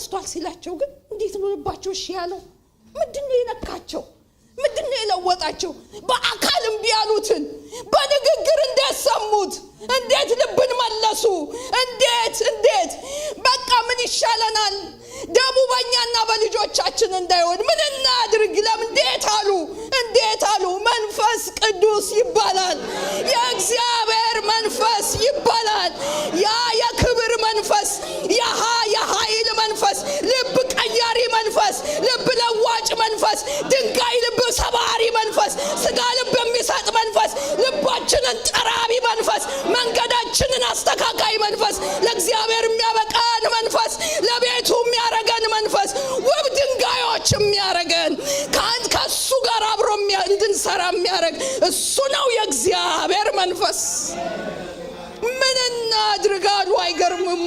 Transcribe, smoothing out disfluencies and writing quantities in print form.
ተነስቷል ሲላቸው ግን እንዴት ነው ልባቸው እሺ ያለው? ምንድን ነው የነካቸው? ምንድን ነው የለወጣቸው? በአካል እምቢ ያሉትን በንግግር እንዴት ሰሙት? እንዴት ልብን መለሱ? እንዴት እንዴት በቃ ምን ይሻለናል? ደሙ በእኛና በልጆቻችን እንዳይሆን ምን እናድርግ? ለምን እንዴት አሉ? እንዴት አሉ? መንፈስ ቅዱስ ይባላል። የእግዚአብሔር መንፈስ ይባላል። ያ የክብር መንፈስ፣ የኃይል መንፈስ፣ ልብ ቀያሪ መንፈስ፣ ልብ ለዋጭ መንፈስ፣ ድንጋይ ልብ ሰባሪ መንፈስ፣ ስጋ ልብ የሚሰጥ መንፈስ፣ ልባችንን ጠራቢ መንፈስ፣ መንገዳችንን አስተካካይ መንፈስ፣ ለእግዚአብሔር የሚያበቃን መንፈስ፣ ለቤቱ የሚያረገን መንፈስ፣ ውብ ድንጋዮች የሚያረገን፣ ከአንድ ከእሱ ጋር አብሮ እንድንሰራ የሚያረግ እሱ ነው የእግዚአብሔር መንፈስ። ምን እናድርግ አሉ። አይገርምም?